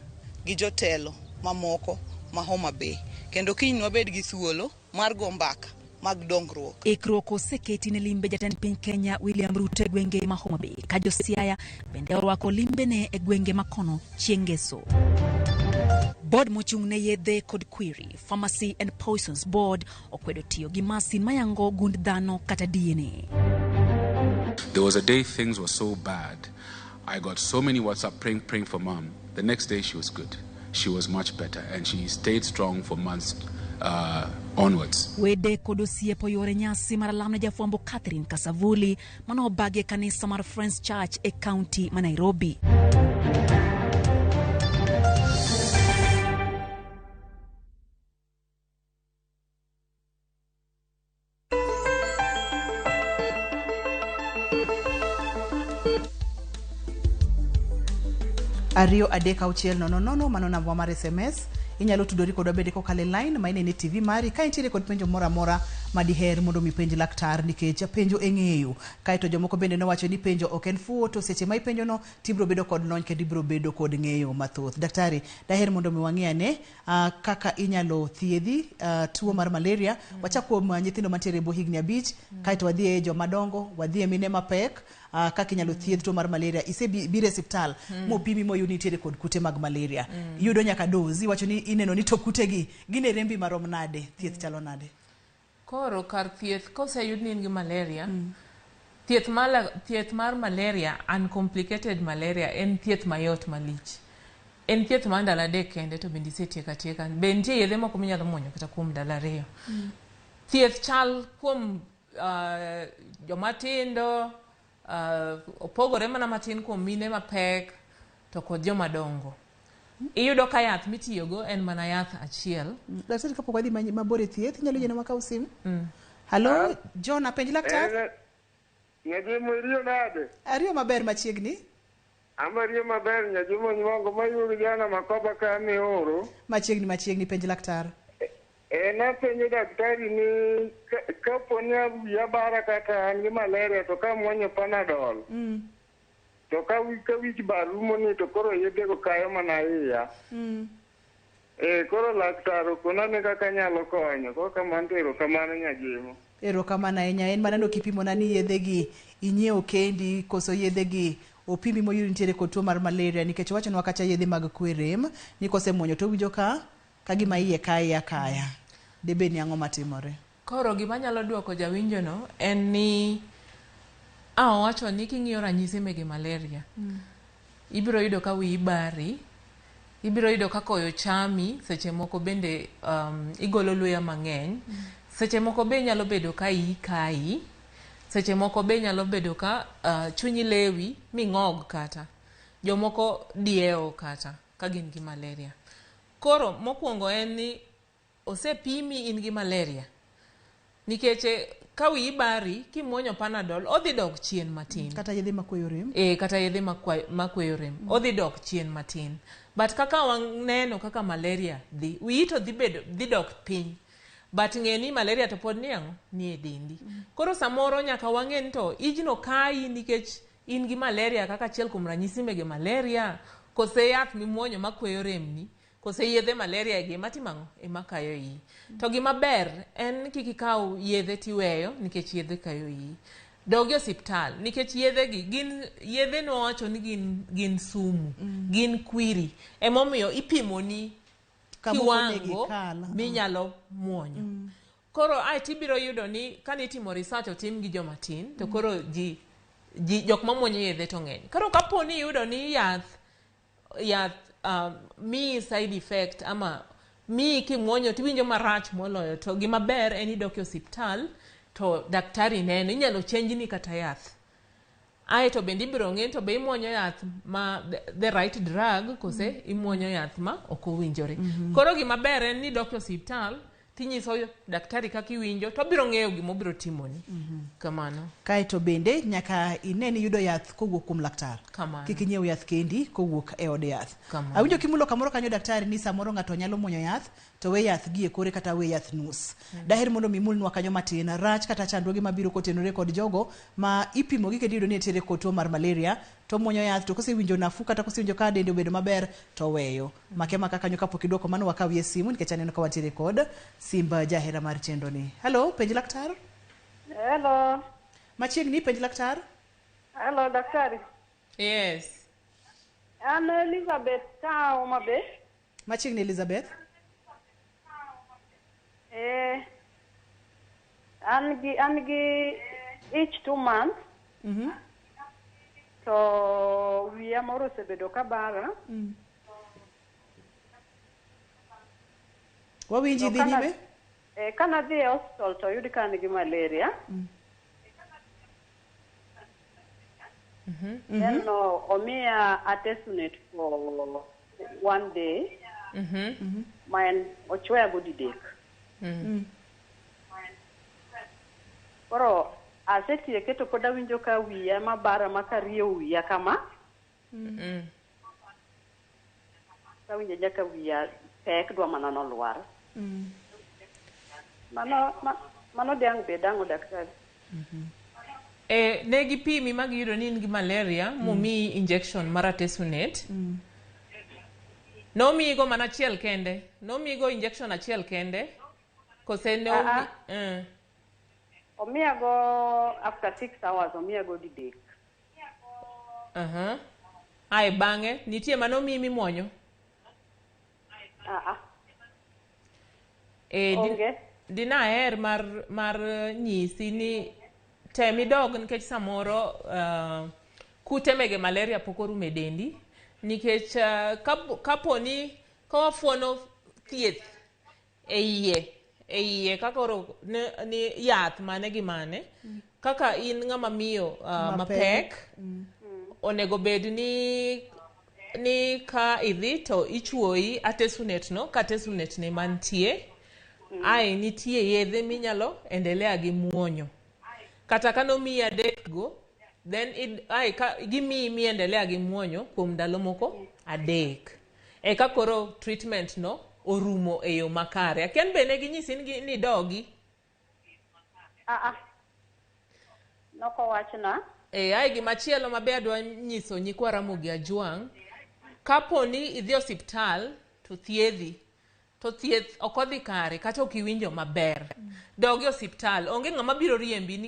gi jotelo mamoko ma Homa Bay kendo kiny nwabed gi thuolo mar go mbaka mag dongruok. Ikruok oseketi ne limbe jatend piny Kenya William Ruto e gwenge ma Homa Bay ka jo-Siaya bende orwako limbene e gwenge makono chieng' ngeso. Board mochung' ne yedhe kod kwiri, Pharmacy and Poisons Board, okwedo tiyo gi masin mayango gund dhano kata DNA. There was a day things were so bad. I got so many WhatsApp praying for mom. The next day she was good. She was much better and she stayed strong for months onwards. Wede kod osiepo yore nyasi mar alam ne jafwambo Catherine Kasavuli manobagi e kanisa mar Friends Church e kaunti ma Nairobi. 2 3 6 0 0, mano namba mar SMS. Inyalo tudori kodwa bende kokalo e line ma inene e TV mari ka intiere kod penjo moro amora ma diher mondo mi penj laktar, nikech penjo e ng'eyo. Kaeto jomoko bende nowacho ni penjo ok en fuwo, to seche ma ipenjo no tibiro bedo kod lony kendo ibiro bedo kod ng'eyo mathoth. Daktari, daher mondo mi wang'i ane kaka inyalo thiedhi tuo mar malaria. Wachak kuom nyithindo mantiere e bwo higni 5, kaeto wadhi e joma dongo, wadhi e mine mapek, kaka inyalo thiedh tuo mar malaria. Isebiro e osiptal mopimi moyud ni nitiere kod kute mag malaria, iyudo nyaka dose, iwacho ni ineno ni to kutegi gin e rembi marom nade, thieth chalo nade? Koro kar thieth koseyud ni in gi malaria, thieth mar malaria, uncomplicated malaria, en thieth mayot malich. En thieth mar ndalo 3 kende to bende isetieko atieka. Be nitie yedhe moko minyalo muonyo kata kuom ndalo 2. Thieth chal kuom joma tindo, opogore mana matin kuom mine mapek to kod joma dongo. Iyudo ka yath mitiyogo en mana yath achiel. Daktari, kapok wadhi mabor e thieth, inyalo yienwa kawo simu? Halo, John, apenj laktar? Nyajumo iriyo nade? Ariyo maber machiegni. Amariyo maber nyajumo nyuongo mayudo jana makoba ka mioro. Machiegni machiegni, penj laktar. Napenjo daktari ni kapo ni wiya bara kata an gi malaria to kamuonyo Panadol. To ka wich bar rumo ni to koro yedhego kayo mana iya. Koro laktar okona ni kaka nyalo konyo. Koro kamano to erokamano nyajimo. Erokamano ahinya. En mana nokipimona ni yedhegi inyiewo kendi koso yedhegi opimi moyud nitiere kod tuo mar malaria, nikech wachonwa kacha yedhe mag kwe rem ni kosemuonyo to owinjo ka gima iye kaye akaya. Debed ni ang'o matimore? Koro gima nyalo duoko jawinjo no en ni owacho ni king'iyo ranyisi mege malaria, ibiro yudo ka wiyi bari, ibiro yudo ka koyo chami, seche moko bende igolo luya mang'eny, seche moko be nyalo bedo ka iyi kayi, seche moko be nyalo bedo ka chunyi lewi ming'og kata, jomoko diewo kata ka gin gi malaria. Koro mokwongo en ni osepimi in gi malaria, nikech ka wiyi bari kimuonyo Panadol odhi dok chien matin. Kata yedhe makweyo rem. Kata yedhe makweyo rem odhi dok chien matin. But kaka waneno kaka malaria dhi, wiyi to dhi dok piny. But ng'e ni malaria to pod ni ang'o? Ni e dendi. Koro samoro nyaka wang'e ni to ijno kayi nikech in gi malaria kaka achiel kuom ranyisi mege malaria, kose yath mimuonyo makweyo remni, kose yedhe malaria gi ema timo ang'o? Ema kayo iyi. To gima ber en ni kik ikaw yedhe tiweyo nikech yedhe kayo iyi. Dog e osiptal nikech yedhe gi gin yedhe nwawacho ni gin sumu, gin kwiri. Emomiyo ipimoni kiwango minyalo muonyo. Koro ae tibiro yudo ni kanitimo research otim gi joma tin to koro ji jok mamuonyo yedhe to ng'eny. Koro kapo ni iyudo ni yath miyi side effect ama miyi kimuonyo tiwinjo marach moloyo, to gima ber en idok e osiptal to daktari neno, inyalo chenjni kata yath. Ae to bende ibiro ng'e to be imuonyo yath ma the right drug kose imuonyo yath ma ok owinjore. Koro gima ber en ni idok e osiptal tinyiso daktari kaka iwinjo to obiro ng'eyo gima obiro timoni. Kamano. Kae to bende nyaka ine ni yudo yath kowuok kuom laktar. Kik inyiew yath kendi kowuok e od yath. Awinjo kimulo kamoro kanyo daktari ni samoro ng'ato nyalo muonyo yath to we yath gi e kore kata we yath nus. Daher mondo mi imulnwa kanyo matin rach kata chandruoge mabiro kotenore kod jogo ma ipimo gi kendo iyudo ni nitiere kod tuo mar malaria to muonyo yath to kosewinjo nafuu kata kosewinjo ka dende obedo maber to weyo. Make maka kanyo kapok idwoko mano wakawie simu nikech aneno ka wantiere kod simba jahera mar chenro ni. Hello, penj laktar. Hello. Machiegni, penj laktar. Hello, daktari. Yes. An Elizabeth ka Homa Bay. Machiegni Elizabeth. An gi each 2 months. To wiya moro osebedo ka bara. Wawinji dhi nyime? Kana dhi e hospital to oyud ka an gi malaria. Then omiya artesunate for 1 day. Ma en ochweya go didek. Koro asetieke to pod awinjo ka wiya mabara ma kariewo wiya kama. Awinjo nyaka wiya pek dwa mana nolwar. Mano diang' bed ang'o daktari? Ne gipimi ma giyudo ni in gi malaria momiyi injection mar artesunate. Nomiyigo mana achiel kende? Nomiyigo injection achiel kende? Kose ne Omiyago after 6 hours omiyago didek. Ae bang'e nitie manomiyi mimuonyo? Onge. Dinaher mar nyisi ni tem idog nikech samoro kute mege malaria pok orumo e dendi nikech kapo ni ka wafuono thieth e iye kaka oro ni yath mane gi mane kaka in ng'ama miyo mapek onego bed ni ka idhi to ichuoyi artesunate no ka artesunate ne mantie ae nitie yedhe minyalo endelea gi muonyo kata ka nomiyi adek go then ae ka gimiyi miendelea gi muonyo kuom ndalo moko 3 eka koro treatment no orumo e yo makare. Akia ni be ne ginyisi ni dogi? Nokowachna. Ae gimachielo mabe adwa nyiso nyikwa Ramogi Ajwang', kapo ni idhi osiptal to thiedhi to thieth ok odhi kare kata ok iwinjo maber, dogi osiptal. Onge ng'ama biro riembi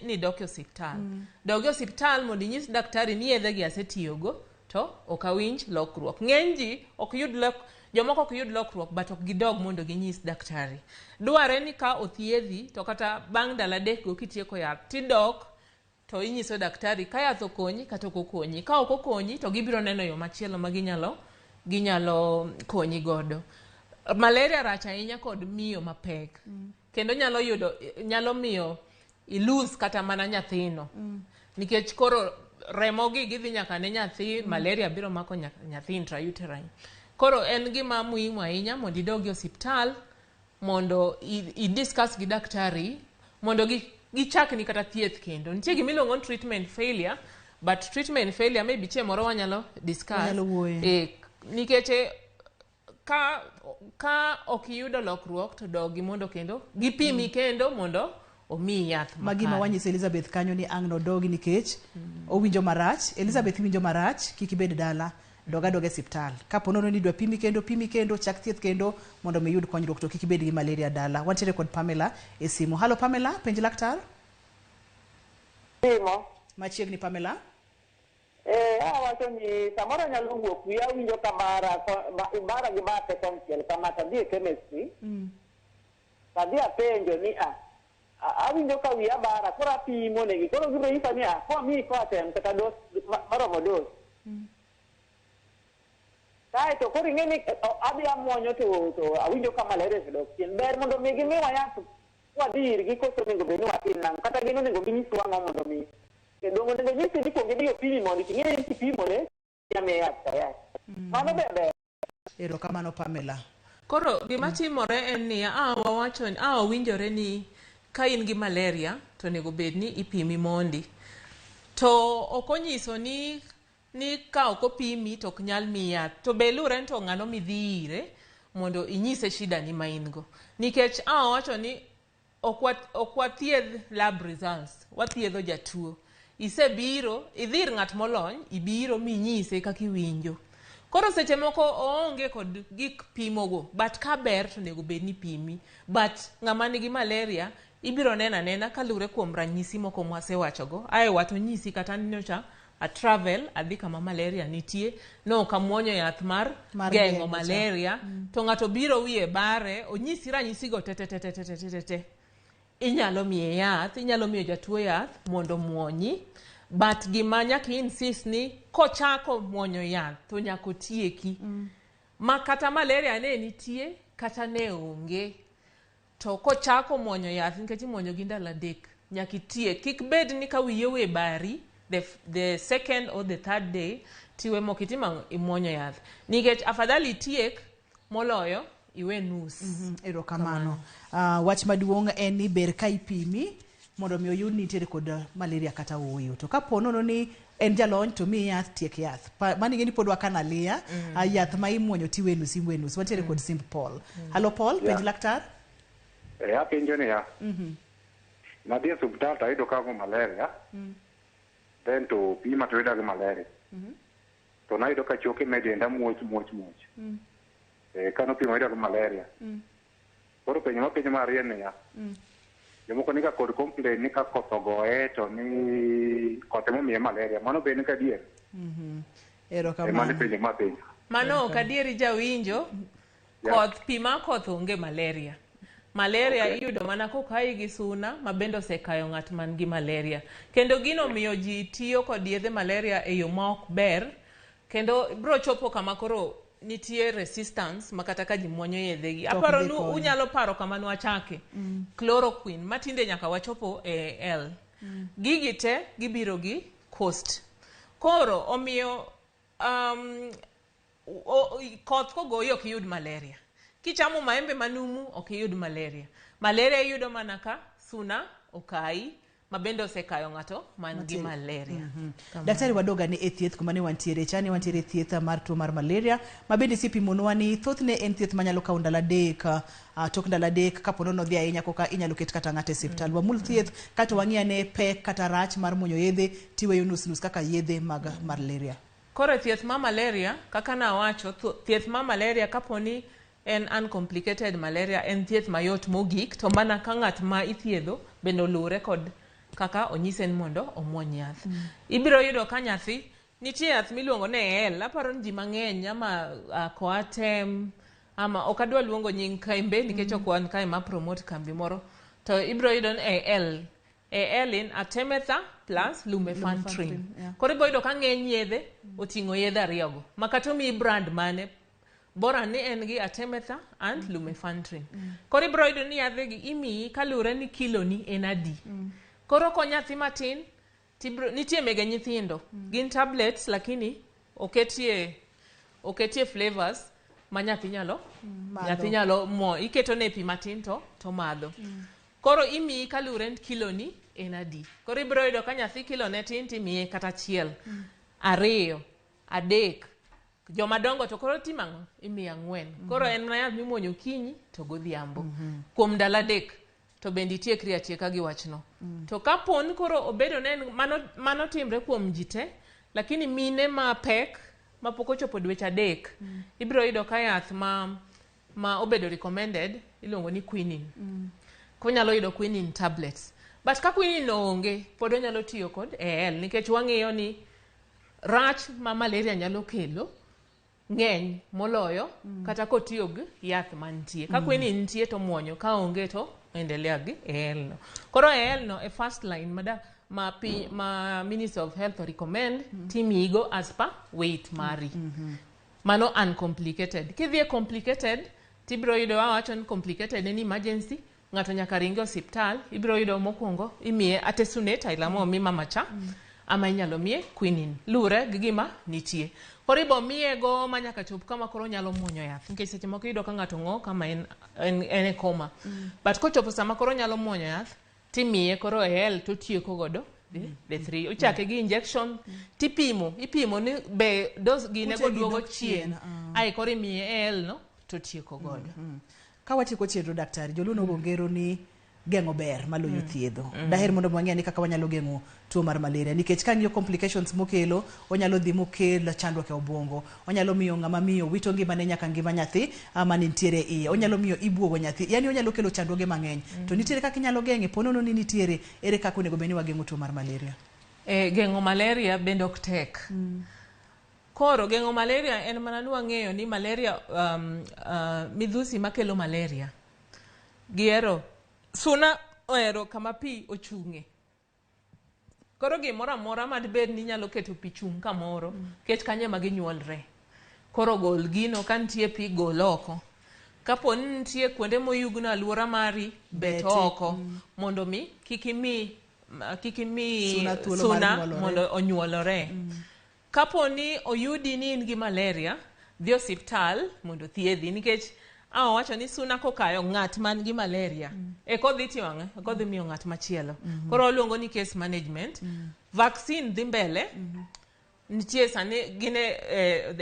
ni dok e osiptal. Dogi osiptal mondo inyis daktari ni yedhe gi asetiyogo to ok awinj lokruok. Ng'eny ji ok yud jomoko ok yud lokruok but ok gidog mondo ginyis daktari. Dware ni ka othiedhi to kata bang' ndalo 3 go kitieko yath tidok to inyiso daktari ka yath okonyi kata ok okonyi. Ka ok okonyi to gibiro neno yo machielo ma ginyalo konyi godo. Malaria rach ahinya kod miyo mapek. Kendo nyalo miyo ilose kata mana nyathino. Nikech koro remo gi gidhi nyaka ne nyathi, malaria biro mako nyathi intrauterine. Koro en gima muhimu ahinya mondo idog e osiptal mondo i discuss gi daktari mondo gichakni kata thieth kendo. Nitie gima iluongo ni treatment failure, but treatment failure maybe chieng' moro wanyalo discuss. Wanyalo wuoye. Nikech ka ok iyudo lokruok to dogi mondo kendo gipimi kendo mondo omiyi yath makare. Magima wanyiso Elizabeth kanyo ni ang' nodogi nikech owinjo marach. Elizabeth winjo marach, kik ibed dala. Doga doga e osiptal. Kapo nono ni idwa pimi kendo, chak thieth kendo mondo mi iyud konyruok to kik ibed gi malaria dala. Wantiere kod Pamela e simu. Halo Pamela, penj laktar. Simo. Machiegni Pamela. Awacho ni samoro nyalo wuok wiya winjo ka bara gi bathe konchiel kama to adhi e chemistry. Adhi apenjo ni awinjo ka wiya bara koro apimo negi koro gibiro nyisa ni komiyi Coartem kata dos maromo dos. Kaeto koro ing'e ni adhi amuonyo to awinjo ka malaria osedok chien. Ber mondo mi gimiwa yath wadhi irgi koso onego bed ni watim nang'o kata gin onego ginyiswa ang'o mondo mi dongo onego nyisi ni kuong idhi opimi mondo ing'e ni kipimone miye yath ka yath. Mano be ber. Erokamano Pamela. Koro gima timore en niya, wawacho owinjore ni ka in gi malaria to onego bed ni ipimi mondi. To ok onyiso ni ka ok opimi to ok nyal miyi yath. To be luwore ni to ng'ano midhi ire mondo inyise shida ni ma in go. Nikech owacho ni ok wathiedh lab results, wathiedho jatuo. Isebiro, idhi ir ng'at molony, ibiro minyise kaka iwinjo. Koro seche moko oonge kod gik pimogo, but ka ber to onego bed ni pimi. But ng'ama nigi malaria ibiro neno anena kaluwore kuom ranyisi moko mwasewachogo. Ae watonyisi kata nyocha a travel adhi kama malaria nitie, no ok amuonyo yath mar geng'o malaria, to ng'ato biro wiye bare, onyisi ranyisigo te te te te te te te. Inyalo miye yath, inyalo miyo jatuo yath mondo muonyi, but gima nyaka insist ni kochako muonyo yath to nyaka otieki. Ma kata malaria ne nitie kata ne onge, to kochako muonyo yath nikech imuonyo gi ndalo 3 nyaka itiek. Kik bed ni ka wiye owe bari the second or the third day tiwe mok itimo imuonyo yath, nikech afadhali itiek moloyo iwe nus. Erokamano. Wach maduong' en ni ber ka ipimi mondo mi oyud ni nitiere kod malaria kata ooyo. To kapo nono ni en jalony to miyi yath, tiek yath. Mano ing'e ni pod wakano aliya, yath ma imuonyo tiwe nus iwe nus. Wantiere kod simb Paul. Halo Paul, penj laktar. Apenjo niya. Nadhi e osiptal to ayudo ka ago malaria. Then to pima to oyuda gi malaria. To nayudo ka choke me denda muoch muoch muoch. Kano pimo oyuda gi malaria. Koro penjo mapenjo mar ariyo niya. Jomoko ni ka kod complain ni ka koth ogoye to ni koth emomiye malaria. Mano be en ka adier? Erokamano. Mano e penjo mapenjo. Mano ok adieri jawinjo. Koth, pi ma koth onge malaria. Malaria iyudo mana kokayi gi suna ma bende osekayo ng'at man gi malaria. Kendo gino miyo ji tiyo kod yedhe malaria e yo ma ok ber, kendo bro chopo kama koro nitie resistance ma kata ka ji muonyo yedhegi. To ok Aparo dhi ni konyo. unyalo paro kama nwachake. Chloroquine, matinde nyaka wachopo e L. Gigi te gibiro gi cost. Koro omiyo koth kogoyi ok iyud malaria. Kichamo maembe manumu ok iyud malaria. Malaria iyudo mana ka suna okayi ma bende osekayo ng'ato man gi Matin. malaria. Kamano. Daktari wadoga ni e thieth kuma ne wantiere cha ne wantiere e thieth mar tuo mar malaria ma bende isepimonwa ni thothne en thieth manyalo kawo ndalo 3 tok ndalo 3 kapo nono odhi ahinya koka inyalo ket kata ng'ato e osiptal. Wamul thieth kato wang'i ane pek kata rach mar muonyo yedhe tiweyo nus nus kaka yedhe mag malaria. Koro e thieth mar malaria, kaka nawacho, thieth mar malaria kaponi en uncomplicated malaria en thieth mayot mogik, to mana ka ng'at ma ithiedho bende oluwre kod kaka onyise ni mondo omuony yath. Ibiro yudo ka nyathi, nitie yath miluongo ni AL, aparo ni ji mang'eny ama Coartem, ama ok adwa luongo nying kembe nikech ok wan kae ma promote kambi moro, to ibiro yudo ni AL. AL in artemether plus lumefantrine. Koro ibiro yudo ka ng'eny yedhe oting'o yedhe ariyogo. Ma kata omiyi brand mane, bora ni en gi artemether and lumefantrine. Koro ibiro yudo ni yadhegi imiyi kaluwore ni kilo ni en adi. Koro ko nyathi matin, nitie mege nyithindo. Gin tablets lakini oketie flavors ma nyathi nyalo, Madho. nyathi nyalo mo, iketone pi matin to madho. Koro imiyi kaluwore ni kilo ni en adi. Koro ibiro yudo ka nyathi kilo ne tin timiye kata 1, 2, 3. Joma dongo to koro timo ang'o? Imiyo 4. Koro en mana yath mimuonyo okinyi to godhiambo. Kuom ndalo 3 to bende itiekri atieka gi wachno. To kapo ni koro obedo ne en mano timre kuom ji te, lakini mine mapek mapok ochopo dweche 3, ibiro yudo ka yath ma obedo recommended iluongo ni quinine. Konyalo yudo quinine tablets. But ka quinine onge, pod onyalo tiyo kod AL nikech wang'iyo ni rach ma malaria nyalo kelo ng'eny moloyo kata kotiyo gi yath mantie. Ka quinine nitie to muonyo, ka onge to endelea gi AL no. Koro AL no e first line ma Ministry of Health recommend timiyigo as per weight mari. Mano uncomplicated. Kidhi e complicated, tibiro yudo wawacho ni complicated en emergency, ng'ato nyaka ringi osiptal, ibiro yudo mokwongo imiye artesunate aila momi mama cha, ama inyalo miye quinine. Luwre gi gima nitie. Koro ibo miye go ma nyaka chop kama koro onyalo muonyo yath. Nikech seche moko iyudo ka ng'ato ng'o kama en e coma. But kochopo sama koro onyalo muonyo yath, timiye koro AL totieko godo the 3. Ochake gi injection, tipimo, ipimo ni be dose gine Kute go gi duogo dok chien. chien, Ae koro imiye AL no totieko godo. Ka watieko chenro daktari, joluo nogo ngero ni geng'o ber maloyo thiedho. Daher mondo wang'e ni kaka wanyalo geng'o tuo mar malaria nikech ka ng'iyo complications mokelo, onyalo dhi mokel chandruok e obwongo, onyalo miyo ng'ama miyo wito ngimane nyaka ngima nyathi ama nitiere iye, onyalo miyo ibuogo nyathi, yani onyalo kelo chandruoge mang'eny. To nitiere kaka inyalo geng'e, po nono ni nitiere, ere kaka onego bed ni wageng'o tuo mar malaria? Geng'o malaria bende ok tek. Koro geng'o malaria en mana ni wang'eyo ni malaria midhusi makelo malaria gihero suna ohero kama pi ochung'e. Koro gimoro amora madibed ni nyalo keto pi chung' kamoro, nikech kanyo ema ginyuolre. Koro gol gino, ka nitie pi gol oko. Kapo ni nitie kuonde moyugno aluora mari, bet Beti. oko mondo mi kik imi Suna thuolo mar suna nyuolore. mondo onyuolore. Kapo ni oyudi ni in gi malaria, dhi osiptal mondo thiedhi nikech awacho ni suna kokayo ng'at man gi malaria, eko dhi timo ang'o? Eko dhi miyo ng'at machielo. Koro waluongo ni case management. Vaccine dhi mbele. Nitie sani gin e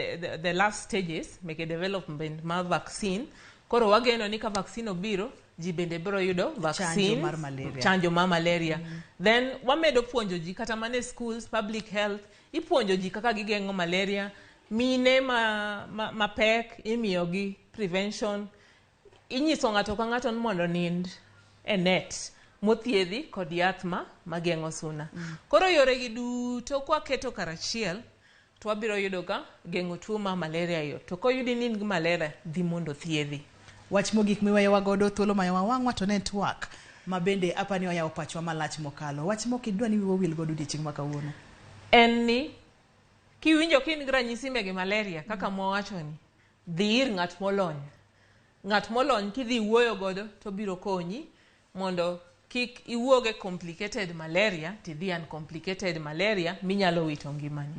the last stages meke development mar vaccine. Koro wageno ni ka vaccine obiro, ji bende biro yudo vaccine, Chanjo mar malaria. Chanjo mar malaria. Then wamedo puonjo ji kata mana e schools, public health, ipuonjo ji kaka gigeng'o malaria. Mine mapek imiyogi prevention. Inyiso ng'ato ka ng'ato ni mondo nind e net mothiedhi kod yath mageng'o suna. Koro yoregi duto kwaketo karachiel, to wabiro yudo ka geng'o tuo mar malaria yot. To koyudi ni in gi malaria, dhi mondo thiedhi. Wach mogik miweyowa godo thuolo mayowa wang'wa to ne twak ma bende apani oyawo pachwa malach mokalo. Wach mok idwa ni wiwa wil godo odiochieng' ma kawuono. En ni kiwinjo ka in gi ranyisi mege malaria kaka mwawachoni, dhi ir ng'at molony. Ng'at molony kidhi wuoyo godo to obiro konyi mondo kik iwuog e complicated malaria tidhi uncomplicated malaria minyalo wito ngimani.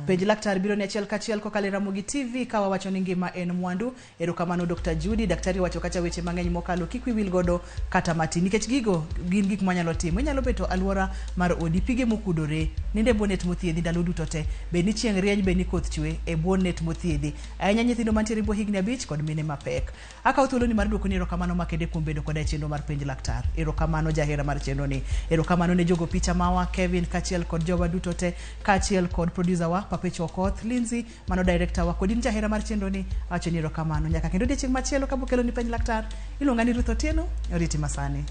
Penj laktar biro ni achiel kachiel kokalo e Ramogi TV ka wawacho ni ngima en mwandu. Erokamano Dr. Judy, daktari wacho kacha weche mang'eny mokalo kik wiwi wil godo kata matin nikech gigo gin gik mwanyalo timo. Inyalo beto aluora mar odi pige mokudore, nindo e bwo net mothiedhi ndalo duto te. Bed ni chieng' rieny, bed ni koth chwe, e bwo net mothiedhi. Ahinya nyithindo mantiere e bwo higni abich kod mine mapek. Akawo thuoloni mar duokoni erokamano makende kuom bedo koda e chenro mar Penj Laktar. Erokamano jahera mar chenro ni. Erokamano ne jogo picha mawa Kevin kaachiel kod jowa duto te kaachiel kod producer wa Papecho Okoth, Lindsay mano director wa kod in jahera mar chenro ni. Awacho ni erokamano. Nyaka kendo odiechieng' machielo kabokelo ni Penj Laktar. Iluonga ni Ruth Otieno, oriti masani.